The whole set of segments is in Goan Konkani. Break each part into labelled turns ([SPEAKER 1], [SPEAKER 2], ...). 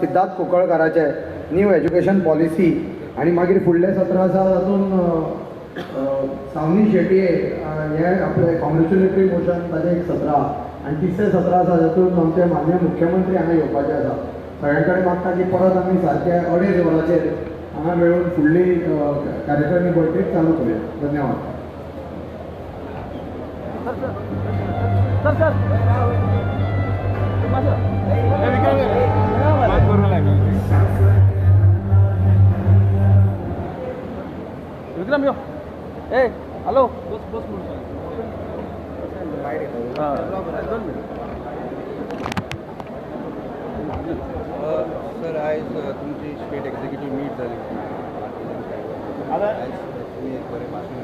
[SPEAKER 1] सिद्धार्थ कुंकळकाराचे न्यू एज्युकेशन पॉलिसी आनी मागीर फुडलें सत्र आसा तातूंत सावनी शेटये हे आपले कॉंग्रेच्युलेटरी मोशन ताजें एक सत्र आहा आनी तिसरें सत्र आसा तातूंत आमचे माननीय मुख्यमंत्री हांगा येवपाचे आसा. सगळ्यां कडेन मागता की परत आमी सारके 2:30 वरांचेर हांगा मेळून फुडली कार्यक्रमी बैठक चालू करूया. धन्यवाद.
[SPEAKER 2] Sir sir Vikram यो ए हॅलो बस बस
[SPEAKER 3] सर आयज तुमची स्टेट एक्झिक्युटीव मीट जाली. आयज तुमी एक बरें भाशण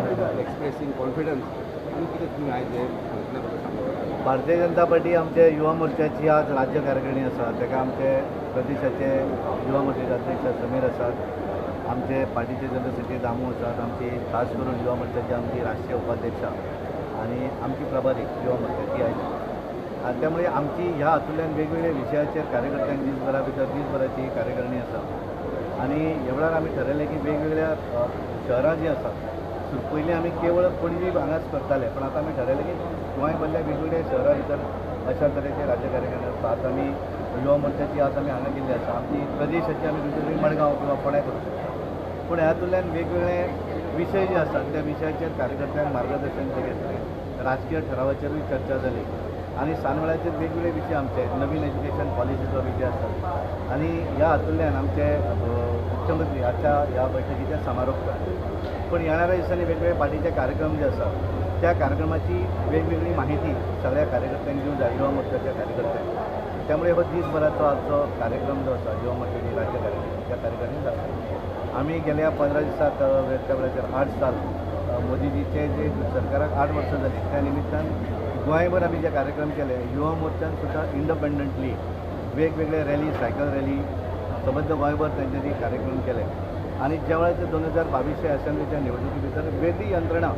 [SPEAKER 3] दिलें एक्सप्रेसिंग कॉन्फिडन्स आनी कितें तुमी आयज हें सांगतलें म्हाका सांगता.
[SPEAKER 4] भारतीय जनता पार्टी आमचे युवा मोर्चाची आज राज्य कार्यकारिणी आसा. ताका आमचे प्रदेशाचे युवा मोर्चाचे अध्यक्ष समीर आसात, आमचे पार्टीचे जनरल सेक्रेटरी दामू आसात, आमची खास करून युवा मोर्चाची आमची राष्ट्रीय उपाध्यक्ष आनी आमची प्रभारी युवा मोर्चाची आयज. आनी त्यामुळे आमची ह्या हातूंतल्यान वेगवेगळ्या विशयाचेर कार्यकर्त्यांक दिसभरा भितर दिसभराची कार्यकारिणी आसा आनी ह्या वेळार आमी ठरयलें की वेगवेगळ्या शहरां जीं आसात, पयलीं आमी केवळ पणजी हांगाच करताले, पण आतां आमी ठरयलें की गोंय भरल्या वेगवेगळ्या शहरां भितर अशा तरेचे राज्य कार्यकारिणी आसता. आज आमी युवा मोर्चाची आज आमी हांगा केल्ली आसा, आमची प्रदेशाची आमी दुसरी मडगांव किंवा फोंड्या करूं शकता. पूण ह्या हातूंतल्यान वेगवेगळे विशय जे आसात त्या विशयाचेर कार्यकर्त्यांक मार्गदर्शन जे घेतलें, राजकीय ठरावाचेरूय चर्चा जाली आनी सांजवेळाचेर वेगवेगळे विशय आमचे नवीन एज्युकेशन पॉलिसीचो विशय आसा आनी ह्या हातूंतल्यान आमचे मुख्यमंत्री आजच्या ह्या बैठकीचे समारोप करतले. पूण येणाऱ्या दिसांनी वेगवेगळे पार्टीचे कार्यक्रम जे आसा त्या कार्यक्रमाची वेगवेगळी माहिती सगळ्या कार्यकर्त्यांक दिवंक जाय, युवा मोर्चाच्या कार्यकर्त्यांक. त्यामुळे हो दिसभराचो आजचो कार्यक्रम जो आसा युवा मोर्चाची राज्य कार्यकारिणी त्या कार्यकारिणी जाता. आमी गेल्या 15 दिसांत त्या वेळाचेर 8 साल मोदीजीचे जे सरकाराक 8 वर्सां जाली त्या निमित्तान गोंयभर आमी जे कार्यक्रम केले, युवा मोर्चान सुद्दां इंडिपेंडंटली वेगवेगळे रॅली, सायकल रॅली सबंद गोंयभर तेंच्यांनी कार्यक्रम केले. आनी ज्या वेळाचेर 2022 असेंब्लीच्या निवडणुकी भितर वेगळी यंत्रणा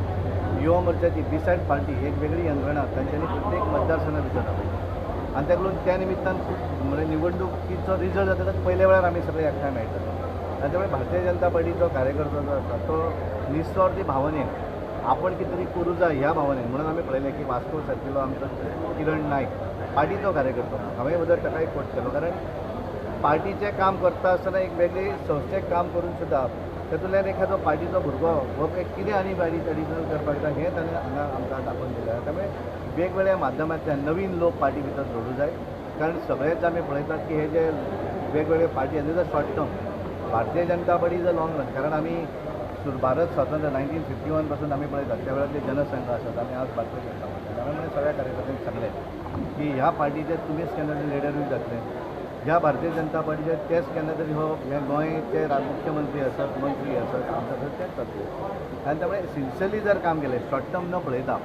[SPEAKER 4] युवा मोर्चाची बिसायड पार्टी एक वेगळी यंत्रणा तांच्यांनी प्रत्येक मतदारसंघा भितर राबयली आनी ताका लागून त्या निमित्तान खूब म्हणजे निवडणुकीचो रिजल्ट जातकच पयल्या वेळार आमी सगळे एकठांय मेळटात. आनी त्यामुळे भारतीय जनता पार्टीचो कार्यकर्तो जो आसा तो निस्वार्थी भावनेन आपण कितें तरी करूं जाय ह्या भावनेन, म्हणून आमी पळयलें की वास्को सारकिल्लो आमचो किरण नायक पार्टीचो कार्यकर्तो, हांवें वदर ताकाय कोट केलो, कारण पार्टीचें काम करता आसतना एक वेगळी संस्थेक काम करून सुद्दां तातूंतल्यान एखादो पार्टीचो भुरगो हो कितें आनी एडिशनल करपाक जाय हें ताणें हांगा आमकां दाखोवन दिलें. त्यामुळे वेगवेगळ्या माध्यमांतल्यान नवीन लोक पार्टी भितर जोडूं जाय, कारण सगळेच आमी पळयतात की हे जे वेगवेगळे पार्टी आसा short term, Bharatiya Janata party is a long run. कारण आमी भारत स्वातंत्र्य 1951 पासून आमी पळयतात त्या वेळार जे जनसंघ आसात आमी आज भारतीय जनता पार्टी. त्यामुळे सगळ्या कार्यकर्त्यांक सांगलें की ह्या पार्टीचे तुमीच केन्ना तरी लिडरूय जातले, ह्या भारतीय जनता पार्टीचे तेच केन्ना तरी हो हे गोंयचे मुख्यमंत्री आसात, मंत्री आसात, आमदार तेच जातले. आनी त्यामुळे सिन्सियरली जर काम केलें, शॉर्ट टर्म न पळयता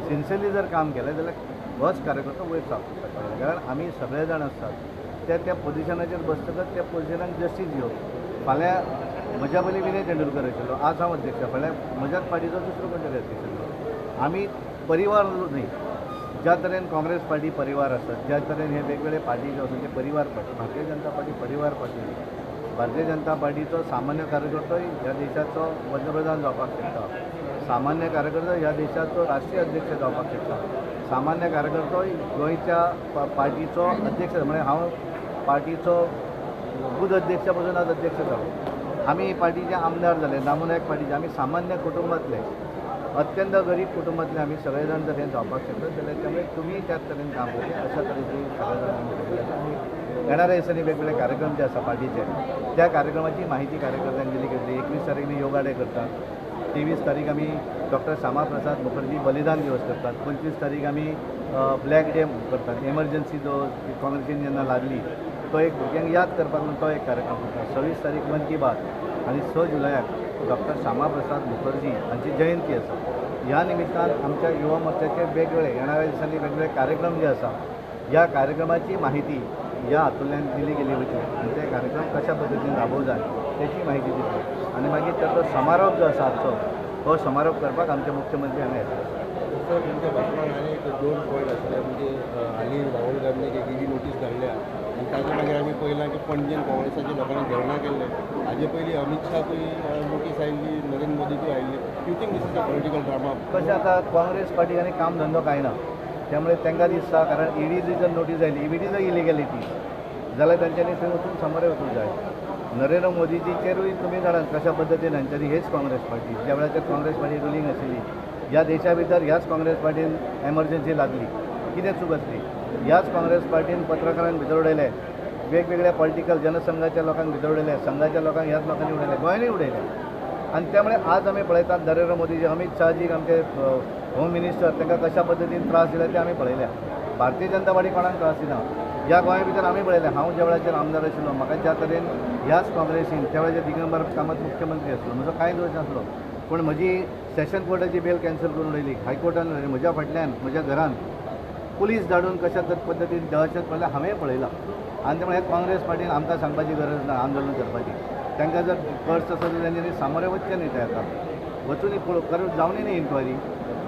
[SPEAKER 4] सिन्सियरली जर काम केलें जाल्यार होच कार्यकर्तो वयर सारको शकता. कारण आमी सगळे जाण आसतात त्या त्या पोजिशनाचेर बसतकच त्या पोजिशनाक जस्टीस घेवप. फाल्यां म्हज्या पयलीं विनय तेंडुलकर आशिल्लो, आज हांव अध्यक्ष, फाल्यां म्हज्याच पार्टीचो दुसरो कोण तरी अध्यक्ष आशिल्लो. आमी परिवार न्ही, ज्या तरेन काँग्रेस पार्टी परिवार आसात, ज्या तरेन हे वेगवेगळे पार्टी जे आसा ते परिवार पार्टी, भारतीय जनता पार्टी परिवार पार्टी न्ही. भारतीय जनता पार्टीचो सामान्य कार्यकर्तो ह्या देशाचो पंतप्रधान जावपाक शकता, सामान्य कार्यकर्तो ह्या देशाचो राष्ट्रीय अध्यक्ष जावपाक शकता, सामान्य कार्यकर्तो गोंयच्या पार्टीचो अध्यक्ष, म्हळ्यार हांव पार्टीचो बूथ अध्यक्ष पासून आज अध्यक्ष जालो. आमी पार्टीचे आमदार जाले, दामू नायक पार्टीचे, आमी सामान्य कुटुंबांतले, अत्यंत गरीब कुटुंबांतले आमी सगळे जाण जर हें जावपाक शकता जाल्यार त्यामुळे तुमी त्याच तरेन काम करचें अशा तरेची सगळे जाण आमी येणाऱ्या दिसांनी वेगवेगळे कार्यक्रम जे आसा पार्टीचे त्या कार्यक्रमाची माहिती कार्यकर्त्यांक दिली गेली. 21 तारीख आमी योगा डे करतात, 23 तारीख आमी डॉक्टर श्यामा प्रसाद मुखर्जी बलिदान दिवस करतात, 25 तारीख आमी ब्लॅक डे करतात, एमर्जन्सी जो काँग्रेसीन जेन्ना लागली तो एक भुरग्यांक याद करपाक म्हणून तो एक कार्यक्रम करता. 26 तारीख मन की बात आनी 6 जुलयाक डॉक्टर श्यामा प्रसाद मुखर्जी हांची जयंती आसा. ह्या निमित्तान आमच्या युवा मोर्चाचे वेगवेगळे येणाऱ्या दिसांनी वेगवेगळे कार्यक्रम जे आसा ह्या कार्यक्रमाची माहिती ह्या हातूंतल्यान दिली गेली वयतली आनी ते कार्यक्रम कशा पद्दतीन राबोवंक जाय तेची माहिती दितली आनी मागीर ताचो समारोप जो आसा आजचो हो समारोप करपाक आमचे मुख्यमंत्री हांगा येतले.
[SPEAKER 3] सर, तुमच्या भाशणान आनी एक दोन पॉयंट आसले, म्हणजे हालीं राहुल गांधीक एक ईडी नोटीस धाडल्या आनी ताच्या मागीर आमी पळयलां की पणजेन काँग्रेसाच्या लोकांनी धरणां केल्लें. हाजे पयलीं अमीत शाहकूय नोटीस आयिल्ली, नरेंद्र मोदीकूय आयिल्ली. You think this is a political drama?
[SPEAKER 4] कशें आतां काँग्रेस पार्टी आनी काम धंदो कांय ना, त्यामुळे तांकां दिसता, कारण ईडीची जर नोटीस आयली, ईडी जर इलिगॅलिटी जाल्यार तांच्यांनी थंय वचून सामोरे वचूंक जाय. नरेंद्र मोदीजीचेरूय तुमी जाणात कशा पद्दतीन हांच्यांनी हेच काँग्रेस पार्टी ज्या वेळाचेर काँग्रेस पार्टी रुलींग आशिल्ली ह्या देशा भितर, ह्याच काँग्रेस पार्टीन एमर्जन्सी लागली, कितें चूक आसली? ह्याच काँग्रेस पार्टीन पत्रकारांक भितर उडयले, वेगवेगळ्या पॉलिटिकल जनसंघाच्या लोकांक भितर उडयले, संघाच्या लोकांक ह्याच लोकांनी उडयले, गोंयांनी उडयले. आनी त्यामुळे आज आमी पळयतात नरेंद्र मोदीजी, अमीत शहाजीक आमचे होम मिनिस्टर, तांकां कशा पद्दतीन त्रास दिले ते आमी पळयल्या. भारतीय जनता पार्टी कोणाक त्रास दिना ह्या गोंया भितर आमी पळयलें. हांव ज्या वेळाचेर आमदार आशिल्लो, म्हाका ज्या तरेन ह्याच काँग्रेसीन त्या वेळाचेर दिगंबर कामत मुख्यमंत्री आसलो, म्हजो कांय दोश नासलो, पूण म्हजी सेशन कोर्टाची बेल कॅन्सल करून उडयली, हायकोर्टान उडयली, म्हज्या फाटल्यान म्हज्या घरान पुलीस धाडून कशा पद्दतीन दहशत पडल्या हांवें पळयलां. आनी त्यामुळे काँग्रेस पार्टीन आमकां सांगपाची गरज ना आंदोलन करपाची. तांकां जर कर्स आसा जाल्यार तेंच्यांनी सामोरे वचचें न्ही, त्या आतां वचून पळोवप जावनी न्ही इन्क्वायरी,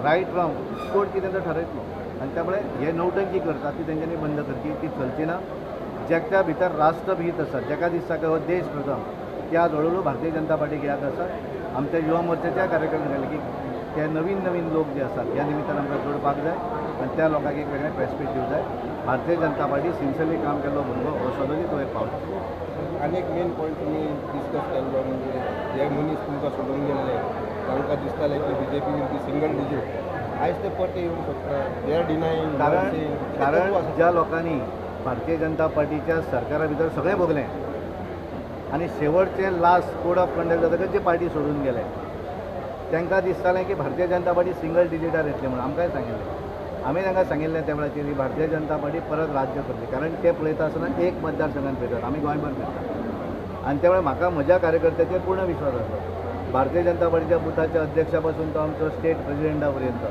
[SPEAKER 4] रायट रॉंग कोर्ट कितें तो ठरयतलो. आनी त्यामुळे हे नौटंकी करतात ती तेंच्यांनी बंद करची, ती चलची ना. जेका भितर राष्ट्रभीत आसा, जेका दिसता की हो देश प्रथम, ते आज हळू हळू भारतीय जनता पार्टीक याद आसा. आमच्या युवा मोर्चाच्या कार्यक्रमात घाले की ते नवीन नवीन लोक जे आसात ह्या निमित्तान आमकां जोडपाक जाय आनी त्या लोकांक एक वेगळें प्रेसपीट दिवंक जाय. भारतीय जनता पार्टी सिन्सियरली काम केल्लो भुरगो हो सदोदीत वयर पावलो.
[SPEAKER 3] आनी एक मेन पॉयंट तुमी डिस्कस केल्लो, म्हणजे जे मनीस तुमकां सोडून गेल्ले तांकां दिसतालें की BJP will be single digit, आयज ते परते येवंक शकता, they are denying.
[SPEAKER 4] कारण ज्या लोकांनी भारतीय जनता पार्टीच्या सरकारा भितर सगळें भोगलें आनी शेवटचे लास्ट कोड ऑफ कंडक्ट जातकच जे पार्टी सोडून गेले, तांकां दिसतालें की भारतीय जनता पार्टी सिंगल डिजिटार येतली म्हणून आमकांय सांगिल्लें. आमी तांकां सांगिल्लें त्या वेळाचेर ही भारतीय जनता पार्टी परत राज्य करतली, कारण ते पळयता आसतना एक मतदारसंघान फिरतात, आमी गोंयभर फिरतात. आनी त्या वेळार म्हाका म्हज्या कार्यकर्त्याचेर पूर्ण विश्वास आसलो. भारतीय जनता पार्टीच्या बुथाच्या अध्यक्षा पासून तो आमचो स्टेट प्रेसिडेंटा पर्यंत,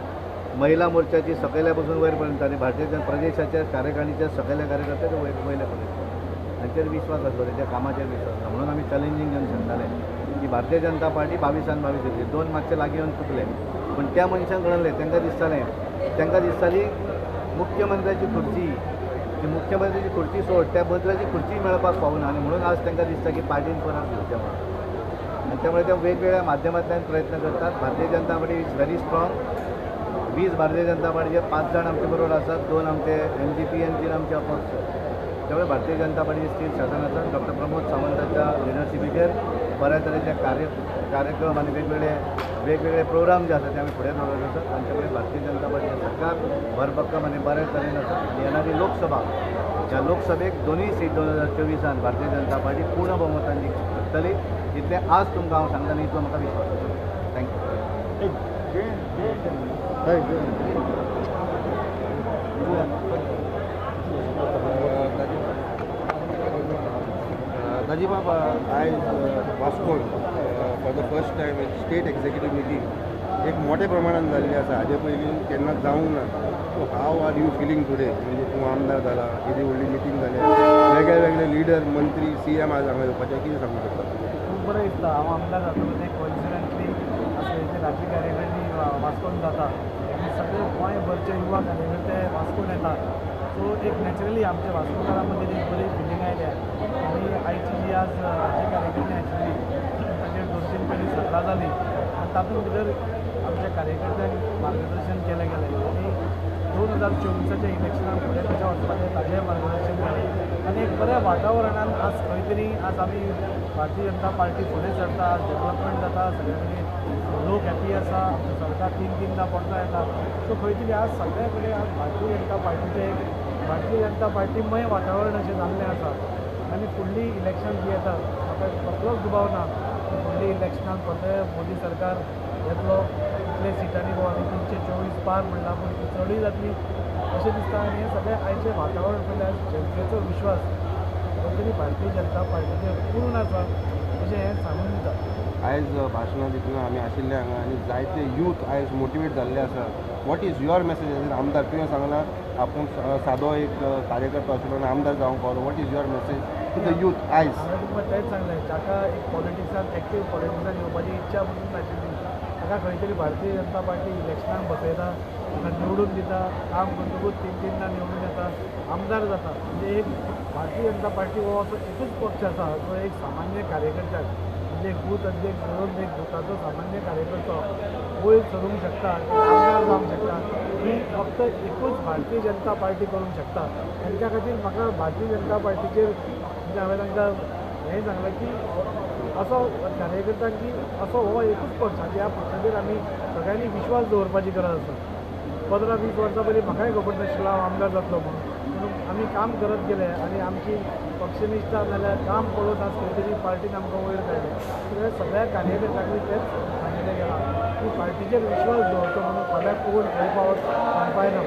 [SPEAKER 4] महिला मोर्चाची सकयल्या पासून वयर पर्यंत आनी भारतीय जनता प्रदेशाच्या कार्यकारिणीच्या सकयल्या कार्यकर्त्याच्या वयल्या पर्यंत हांचेर विश्वास आसलो, तेच्या कामाचेर विश्वास आसलो. म्हणून आमी चॅलेंजींग घेवन सांगताले की भारतीय जनता पार्टी 22 22 येतली. 2 मातशे लागीं येवन चुकले, पूण त्या मनशांक कळ्ळें, तांकां दिसतालें, तांकां दिसताली मुख्यमंत्र्याची खुर्ची, ती मुख्यमंत्र्याची खुर्ची सोड, त्या बदलाची खुर्ची मेळपाक पावना, आनी म्हणून आज तांकां दिसता की पार्टीन परत घेवचें म्हणून. आनी त्यामुळे ते वेगवेगळ्या माध्यमांतल्यान प्रयत्न करतात. Bharatiya Janata party is very strong. 20 Bharatiya Janata पार्टीचे 5 जाण आमचे बरोबर आसात, 2 आमचे MGP आनी 3 आमचे अपक्ष. त्यामुळे भारतीय जनता पार्टीचे स्थिर शासन आसा. डॉक्टर प्रमोद सावंताच्या लिडरशिपीचेर बऱ्या तरेचे कार्यक्रम आनी वेगवेगळे प्रोग्राम जे आसा ते आमी फुडें दवरत आसात. आनी त्यामुळे भारतीय जनता पार्टीचें सरकार भरभक्कम आनी बऱ्या तरेन आसा. आनी येणारी लोकसभा, ह्या लोकसभेक 2 सीट 2024 भारतीय जनता पार्टी पूर्ण बहुमतान जिखतली, इतलें आज तुमकां हांव सांगता आनी इतलो म्हाका विश्वास आसा. Thank you.
[SPEAKER 3] Daji बाब, आयज वास्कोन for the first time state executive meeting एक मोठ्या प्रमाणान जाल्ली आसा, हाजे पयलीं केन्नाच जावंक ना. So how are you feeling today? म्हणजे तूं आमदार जाला, येदी व्हडली मिटींग जाल्या, वेगळे वेगळे लिडर, मंत्री, CM आज हांगा येवपाचें, कितें सांगूंक शकता?
[SPEAKER 2] खूब बरें दिसता. हांव आमदार जातकच एक कोइन्सिडंटली अशें राज्य कार्यकारिणी वास्कोन जाता आनी सगळे गोंयभरचे युवा कार्यकर्ते वास्कोन येतात. सो एक नॅचरली आमच्या वास्कोकारां मदीं एक बरी फिलींग आयल्या. आनी आयची जी आज राज्य कार्यकारिणी आशिल्ली ताचेर 2-3 पयलीं सत्रां जालीं आनी तातूंत भितर आमच्या कार्यकर्त्यांक मार्गदर्शन केलें गेलें आनी 2024 इलेक्शनाक फुडें कशें वचपाचें ताचेंय मार्गदर्शन केलें. आनी एक बऱ्या वातावरणान आज खंय तरी आज आमी भारतीय जनता पार्टी फुडें सरता, आज डेवलपमेंट जाता, सगळे कडेन लोक हॅपी आसा, आमचें सरकार 3-3 पडता येता. सो खंय तरी आज सगळे कडेन आज भारतीय जनता पार्टीचें एक भारतीय जनता पार्टीमय वातावरण अशें जाल्लें आसा. आनी फुडलीं इलेक्शन जीं येतात म्हाका कसलोच दुबाव ना फुडलीं इलेक्शनाक परतें मोदी सरकार येतलो, इतले सिटांनी बाबा आमी 324 पार म्हणलां पूण ती चडूय जातली अशें दिसता. आनी हें सगळें आयचें वातावरण पळयल्यार जनतेचो विश्वास खंय तरी भारतीय जनता पार्टीचेर पूर्ण आसा अशें हें सांगून दिता.
[SPEAKER 3] आयज भाशणां दितना आमी आशिल्ले हांगा आनी जायते यूथ आयज मोटिवेट जाल्ले आसा. What is your message as आमदार? तुवें सांगलां आपूण सादो एक कार्यकर्तो आशिल्लो आनी आमदार जावंक पावलो. What is your message to the youth आयज?
[SPEAKER 2] हांवें तुमकां तेंच सांगलें, जाका एक पॉलिटिक्सान एक्टीव पॉलिटिक्सान येवपाची इच्छा पसून नाशिल्ली ताका खंय तरी भारतीय जनता पार्टी इलेक्शनाक बसयता, ताका निवडून दिता, काम करतकूच तीन तीनदां निवडून येता, आमदार जाता. म्हणजे एक भारतीय जनता पार्टी हो असो एकूच पक्ष आसा जो एक सामान्य कार्यकर्त्याक म्हणजे एक बूथ अध्यक्ष धरून एक बुथाचो सामान्य कार्यकर्तो वयर सरूंक शकता, आमदार जावंक शकता. ही फक्त एकूच भारतीय जनता पार्टी करूंक शकता. तांच्या खातीर म्हाका भारतीय जनता पार्टीचेर म्हणजे हांवें तांकां हें सांगलें की असो कार्यकर्त्यांक की असो हो एकूच पक्ष आनी ह्या पक्षाचेर आमी सगळ्यांनी विश्वास दवरपाची गरज आसा. 15-20 वर्सां पयलीं म्हाकाय खबर नाशिल्लो हांव आमदार जातलो म्हणून, पूण आमी काम करत गेले आनी आमची पक्षनिश्ठा जाल्यार काम पळोवन आज खंय तरी पार्टीन आमकां वयर काडलें. सगळ्या सगळ्या कार्यकर्त्यांकूय तेंच सांगिल्लें गेलां की पार्टीचेर विश्वास दवरचो म्हणून फाल्यां कोण खंय पावत सांगपा येना.